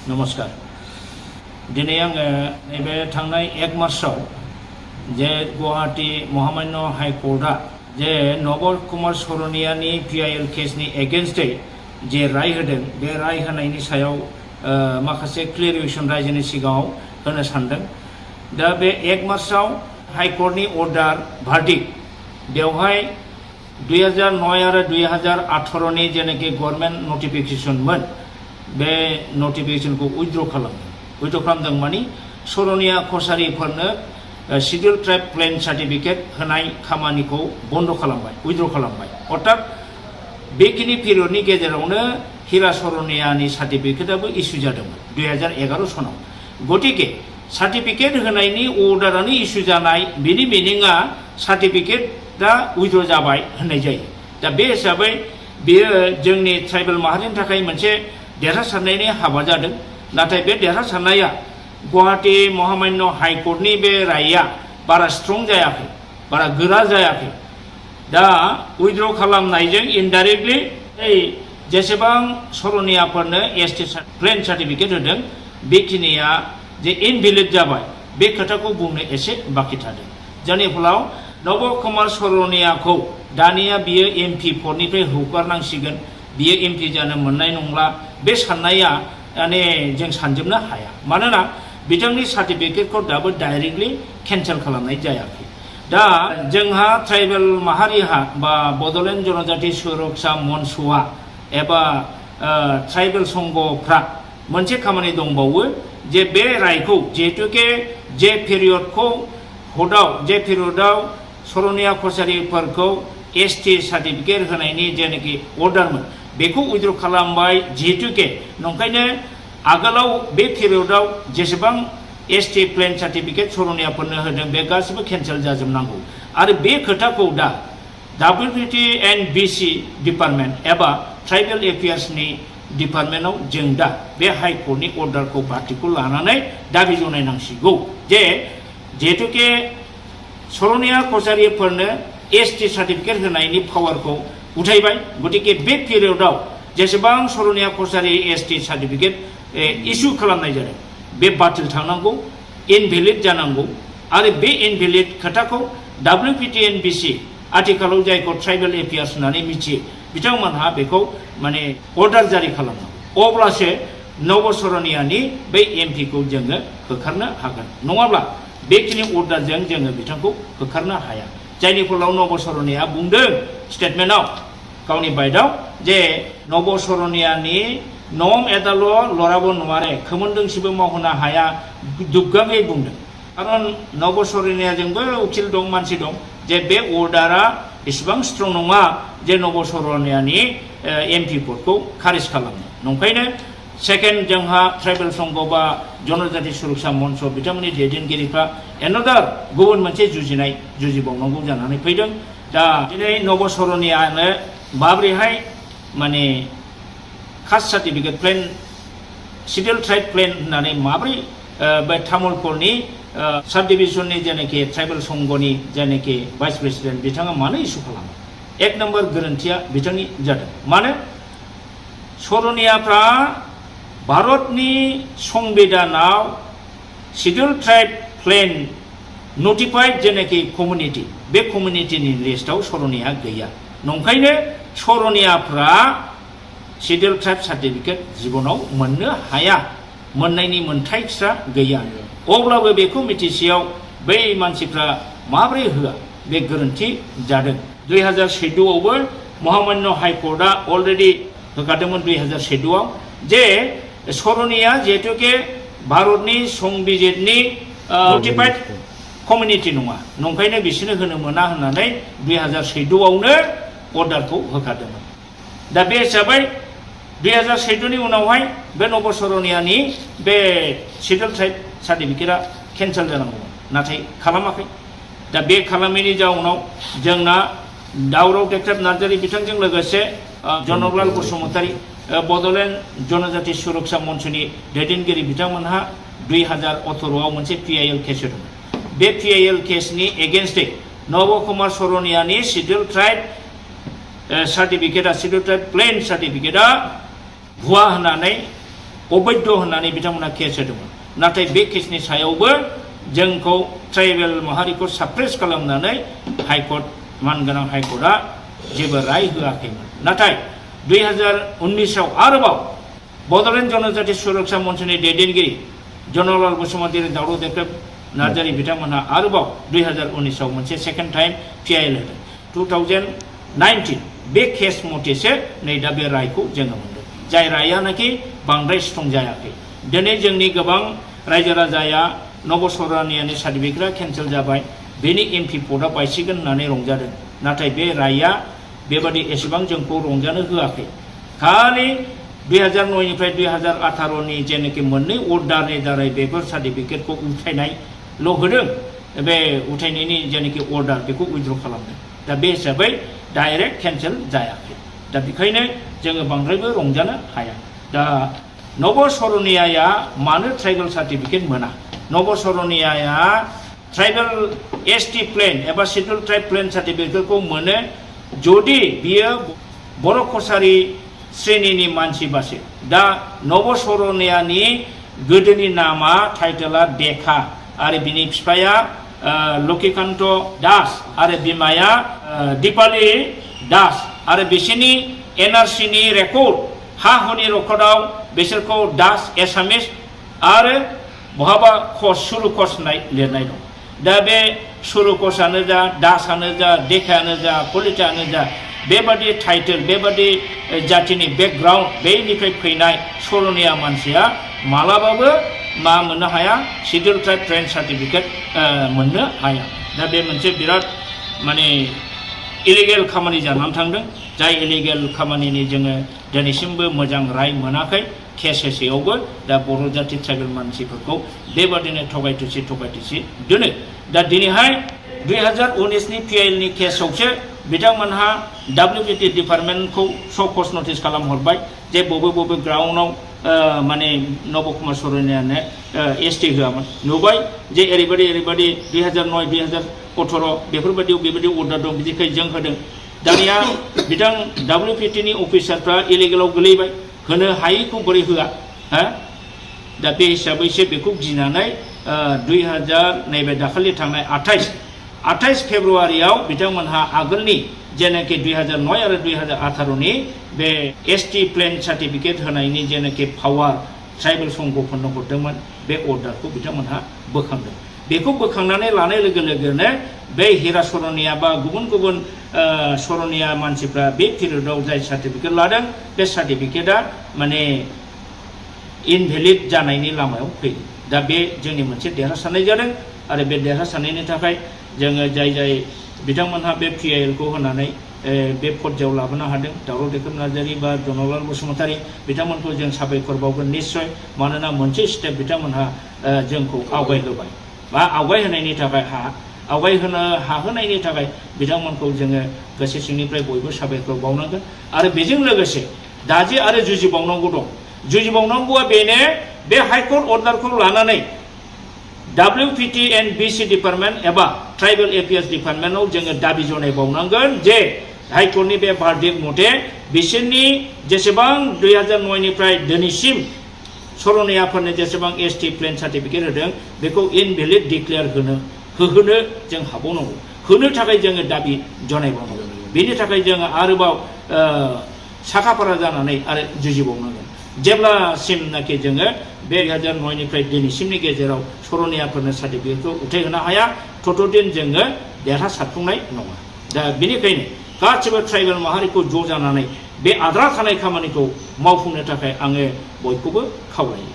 नमस्कार दिनै आङो नैबे थांनाय 1 मार्चआव जे गुवाहाटी महामान्य हाइकर्टआ जे नबल कुमार सरनियानि PIL केसनि एगेन्स्टै जे राय होदों बे राय होनायनि सायाव माखासे क्लियरेसन रायजोनि सिगाङाव होनो सानदों। दा बे 1 मार्चआव हाइकर्टनि अर्डार भार्डिक्ट बेवहाय 2009 आरो 2018 नि जेनाखि गभर्नमेन्ट नटिफिकेशनमोन बे नटिफिकेशनखौ उइथड्र खालामदों मानि सरनिया कसारिफोरनो शिड्यूल ट्राइब प्लेन सार्टिफिकेट होनाय खामानिखौ बन्द खालामबाय उइथड्र खालामबाय। अर्थात बेखिनि पिरियडनि गेजेरावनो हिरा सरनियानि सार्टिफिकेटआबो इस्यु जादोंमोन 2011 सनाव। गतिके सार्टिफिकेट होनायनि अर्डारानो इस्यु जानाय बिनि मिनिङा सार्टिफिकेटआ उइथड्र जाबाय होननाय जायो। दा बे हिसाबै बेयो जोंनि ट्राइबेल माहारिनि थाखाय मोनसे देरहासारनायनि हाबा जादों। नाथाय बे देरहासारनाया गुवाहाटी महामान्य हाइकर्टनि बे रायआ बारा स्ट्रं जायाखै, बारा गोरा जायाखै। दा उइथड्र खालामनायजों इनडाइरेक्टलि जेसेबां सरनियाफोरनो ST प्लेन सार्टिफिकेट होदों बेखिनिया जे इनभेलिड जाबाय बे खोथाखौ बुंनो एसे बाखि थादों। जायनि फलाव नबल कुमार सरनियाखौ दानिया बियो MP पदनिफ्राय हगारनांसिगोन, बियो MP जानो मोननाय नंला बे साननाया माने जों सानजोबनो हाया। मानोना बिथांनि सार्टिफिकेटखौ दाबो डाइरेक्टलि केन्सेल खालामनाय जायाखै। दा जोंहा ट्राइबेल माहारिहा बा बड'लेण्ड जनजाति सुरक्षा मन्चआ एबा ट्राइबेल संघफ्रा मोनसे खामानि दंबावो जे बे रायखौ जिहेतुके जे पिरियडआव सरनिया कसारिफोरखौ ST सार्टिफिकेट होनायनि जेनाखि अर्डारमोन बेखौ उइथड्र खालामबाय। जिहेतुके नंखायनो आगोलाव बे पिरियडआव जेसेबां ST प्लेन सार्टिफिकेट सरनियाफोरनो होदों बे गासिबो केन्सेल जाजोबनांगौ। आरो बे खोथाखौ दा WPTNBC डिपार्टमेन्ट एबा ट्राइबेल एफेयार्सनि डिपार्टमेन्टआव जों दा बे हाइकर्टनि अर्डारखौ पार्टिखौ लानानै दाबि जनायनांसिगौ जे जिहेतुके सरनिया कसारिफोरनो ST सार्टिफिकेट होनायनि पावारखौ उठायबाय। गतिके बे पिरियडआव जेसेबां सरनिया कसारि ST सार्टिफिकेट इस्यु खालामनाय जादों बे बातिल थांनांगौ, इनभेलिड जानांगौ। आरो बे इनभेलिड खोथाखौ WPTNBC आथिखालाव जायखौ ट्राइबेल एफेयार्स होननानै मिथियो बिथांमोनहा बेखौ माने अर्डार जारि खालामनांगौ। अब्लासो नब सरनियानि बै MP खौ जोङो होखारनो हागोन। नङाब्ला बेखिनि अर्डारजों जोङो बिथांखौ होखारनो हाया। जायनि फलाव नब सरनिया बुंदों स्टेटमेन्टआव गावनि बाइटआव जे नब सरनियानि नम एदाल लराबो नुवारे खोमोनदोंसिबो मावहोनो हाया दुग्गाङै बुंदों। खारन नब सरनियाजोंबो उकिल दं, मानसि दं जे बे अर्डारा इसेबां स्ट्रं नङा जे नब सरनियानि MP पदखौ खारिज खालामनो। नंखायनो सेकेन्ड जोंहा ट्राइबेल संघ बा जनजाति सुरक्षा मन्च बिथांमोननि दैदेनगिरिफ्रा एनादार गुबुन मोनसे जुजिबावनांगौ जानानै फैदों। दा दिनै नब सरनियानो माब्रैहाय माने caste certificate plain schedule tribe plain होननानै माब्रै बे तामुलपुरनि साब डिभिजननि जेनाखि ट्राइबेल संघनि जेनाखि भाइस प्रेसिडेन्ट बिथाङा मानो इस्यु खालामो? 1 नम्बर गोरोन्थिया बिथांनि जादों। मानो सरनियाफ्रा भारतनि संबिधानाव शिड्यूल ट्राइब प्लेन नटिफाइड जेनाखि कमिउनिटि बे कमिउनिटिनि लिस्टआव सरनिया गैया। नंखायनो सरनियाफ्रा शिड्यूल ट्राइब सार्टिफिकेट जिबनाव मोननो हाया, मोननायनि मोनथायफ्रा गैया। अब्लाबो बेखौ मिथिसेयाव बै मानसिफ्रा माब्रै होआ बे गोरोन्थि जादों। 2014 आवबो महामान्य हाइकर्टआ अलरेडि होखादोंमोन 2014 आव जे सरनिया जिहेतुके भारतनि संबिजितनि नटिफाइड कमिउनिटि नङा, नंखायनो बिसोरनो होनो मोना होननानै 2014 आवनो अर्डारखौ होखादोंमोन। दा बे हिसाबै 2014 नि उनावहाय बे नब सरनियानि बे शिड्यूल ट्राइब सार्टिफिकेटआ केन्सेल जानांगौमोन, नाथाय खालामाखै। दा बे खालामैनि जाउनाव जोंना दावराव देख्रेब नार्जारि बिथांजों लोगोसे जनकलाल बसुमतारी बड'लेण्ड जनजाति सुरक्षा मन्चनि दैदेनगिरि बिथांमोनहा 2018 आव मोनसे PIL केस होदोंमोन। बे PIL केसनि एगेन्स्टै नब कुमार सरनियानि शिड्यूल ट्राइब सार्टिफिकेटआ शिड्यूल ट्राइब प्लेन सार्टिफिकेटआ भुवा होननानै अबैध होननानै बिथांमोना केस होदोंमोन नाथाय बे केसनि सायावबो जोंखौ ट्राइबेल माहारिखौ साप्रेस खालामनानै हाइकर्ट मानगोनां हाइकर्टआ जेबो राय होआखैमोन नाथाय 2019आव आरोबाव बड'लेण्ड जनजाति सुरक्षा मन्चनि दैदेनगिरि जनरल बसुमतारी दावराव देख्रेब नार्जारी बिथांमोनहा आरोबाव 2019आव मोनसे सेकेन्ड टाइम PIL होदों 2019 बे केस मथेसो नै दा बे रायखौ जोङो मोनदों जाय रायानाखि बांद्राय स्ट्रं जायाखै दिनै जोंनि गोबां रायजो राजाया नबसरनियानि सार्टिफिकेटआ केन्सेल जाबाय बेनि MP पदआ बायसिगोन होननानै रंजादों नाथाय बे राया बेबादि एसेबां जोंखौ रंजानो होआखै खालि 2009 निफ्राय 2018 नि जेनाखि मोननै अर्डारनि दारै बेफोर सार्टिफिकेटखौ उथायनायल' होदों बे उथायनायनि जेनाखि अर्डार बेखौ उइथड्र खालामदों दा बे हिसाबै डाइरेक्ट केन्सेल जायाखै दा बेखायनो जोङो बांद्रायबो रंजानो हाया दा नबसरनियाया मानो ट्राइबेल सार्टिफिकेट मोना नबसरनियाया ट्राइबेल ST प्लेन एबा शिड्युल ट्राइब प्लेन सार्टिफिकेटखौ मोनो जुदि बियो बर' कसारी श्रेणीनि मानसिबासो दा नबसरनियानि गोदोनि नामा टाइटेला देखा आरो बिनि बिफाया लक्ष्मीकान्त दास आरो बिमाया दीपाली दास आरो बिसोरनि NRC नि रेकर्ड हा हुनि रेकर्डआव बिसोरखौ दास एसामिस आरो बहाबा कस सुरु कस लिरनाय दं दा बे सुरु कसानो जा दासानो जा देखायानो जा कलितानो जा बेबादि टाइटेल बेबादि जातिनि बेकग्राउन्ड बेनिफ्राय फैनाय सरनिया मानसिया मालाबाबो मा मोननो हाया शिड्युल ट्राइब प्लेन सार्टिफिकेट मोननो हाया दा बे मोनसे बिराद माने इलिगेल खामानि जानानै थांदों जाय इलिगेल खामानिनि जोङो दिनैसिमबो मोजां राय मोनाखै केस होसेयावबो दा बर' जाति ट्राइबेल मानसिफोरखौ बेबादिनो थगायथुसि दोनो दा दिनैहाय 2019 नि PIL नि केसआवसो बिथांमोनहा WPT डिपार्टमेन्टखौ श'कज नटिस खालामहरबाय जे बबे ग्राउन्डआव माने नब कुमार सरनियानो ST होआमोन नुबाय जे ओरैबायदि 2009 2018 बेफोरबायदियाव बेबायदि अर्डार दं बिदिखाय जों होदों दानिया बिथां WPT नि अफिसारफ्रा इलिगेलाव गोलैबाय होनो हायैखौ बोरै होआ हा दा बे हिसाबैसो बेखौ गिनानै 2000 नैबे दाखालि थांनाय 28 फेब्रुवारियाव बिथांमोनहा आगोलनि जेनाखि 2009 आरो 2018 नि बे ST प्लेन सार्टिफिकेट होनायनि जेनाखि पावार ट्राइबेल संघफोरनो हरदोंमोन बे अर्डारखौ बिथांमोनहा बोखांदों बेखौ बोखांनानै लानाय लोगो लोगोनो बे हिरा सरनिया बा गुबुन सरनिया मानसिफ्रा बे पिरियडआव जाय सार्टिफिकेट लादों बे सार्टिफिकेटआ माने इनभेलिड जानायनि लामायाव फैयो दा बे जोंनि मोनसे देरहासारनाय जादों आरो बे देरहासारनायनि थाखाय जोङो जाय बिथांमोनहा बे PIL खौ होनानै बे पर्यायाव लाबोनो हादों दावराव देख्रेब नार्जारी बा जनरल बसुमतारी बिथांमोनखौ जों साबायखर बावगोन निश्चय मानोना मोनसे स्टेप बिथांमोनहा जोंखौ आवगायहोबाय बा आवगायहोनायनि थाखाय हाहोनायनि थाखाय बिथांमोनखौ जोङो गोसो सिंनिफ्राय बयबो साबायखर बावनांगोन आरो बेजों लोगोसे दाजे आरो जुजिबावनांगौ दं जुजिबावनांगौआ बेनो बे हाइकर्ट अर्डारखौ लानानै WPT and BC डिपार्टमेन्ट एबा ट्राइबेल एफेयार्स डिपार्टमेन्टआव जोङो दाबि जनायबावनांगोन जे हाइकर्टनि बे भार्डिक्ट मथे बिसोरनि जेसेबां 2009 निफ्राय दिनैसिम सरनियाफोरनो जेसेबां ST प्लेन सार्टिफिकेट होदों बेखौ इनभेलिड डिक्लेयार होहोनो जों हाबावनांगौ होनो थाखाय जोङो दाबि जनायबावनांगौ बेनि थाखाय जोङो आरोबाव साखाफारा जानानै आरो जुजिबावनांगोन जेब्लासिमनाखि जोङो बे 2009 निफ्राय दिनैसिमनि गेजेराव सरनियाफोरनो सार्टिफिकेटखौ उथायहोनो हाया ततदिन जोङो देरहासारफुंनाय नङा दा बेनिखायनो गासिबो ट्राइबेल माहारिखौ ज' जानानै बे आद्रा थानाय खामानिखौ मावफुंनो थाखाय आङो बयखौबो खावलायो।